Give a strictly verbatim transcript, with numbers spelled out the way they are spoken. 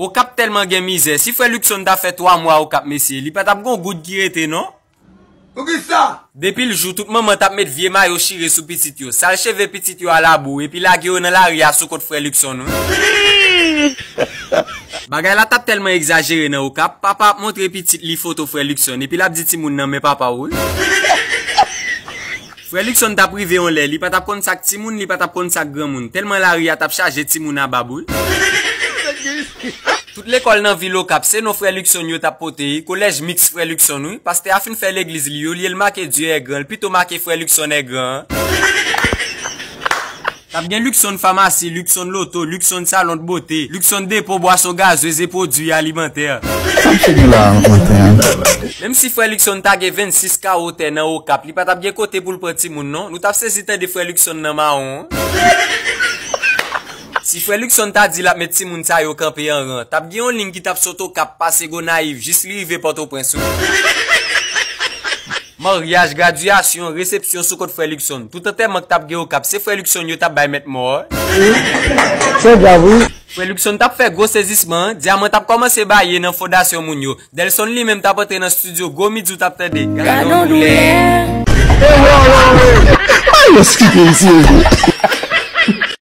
Okap tèlman gen mizè. Si frè Luckson ta fè twa mwa Okap, mesye, li pa t ap gon goud ki rete, non. Poukisa? Depi l jou, tout manman t ap met vye mayo chire sou pitit yo. Sal cheve pitit yo a labou, epi lage yo nan lari a sou kont frè Luckson, wi. Bagay la t ap tèlman egzajere nan Okap, papa ap montre pitit li foto frè Luckson, epi l ap di timoun nan men papa w, wi. Frè Luckson t ap rive yon lè, li pa t ap konn sa k timoun, li pa t ap konn sa k granmoun. Tèlman lari a t ap chaje timoun a bab, wi. Tout lekòl nan vil Okap, se non frè Luckson yo t ap pote, kolèj miks frè Luckson, wi. Pastè a fin fè legliz li, olye l make Dye è gran, l pito make frè Luckson è gran. T ap gen Luckson famasi, Luckson loto, Luckson salon de bote, Luckson depo bwason gazez e pwodui alimantè. Sa m fè gen la maten an? Menm si frè Luckson ta gen vennsis kawo tè nan Okap, li pa t ap gen kote pou l pran timoun, non. Nou t ap sezi tande frè Luckson nan mawon. Si frè Luckson ta di l ap met timoun sa yo kanpe an ran, t ap gen yon liy ki t ap sot Okap, pase Gonayiv, jis li rive Pòtoprens, wi. Maryaj, gradyasyon, resepsyon sou kont frè Luckson. Tout antèman k t ap gen Okap, se frè Luckson yo t ap bay mèt mò. Se grav, wi. Frè Luckson t ap fè gwo sezisman, dyaman t ap kòmanse baye nan fondasyon moun yo. Delson li menm t ap antre nan estidyo, gwo midi w t ap tande. Gad yon doulè. Ay, eskize, mesye.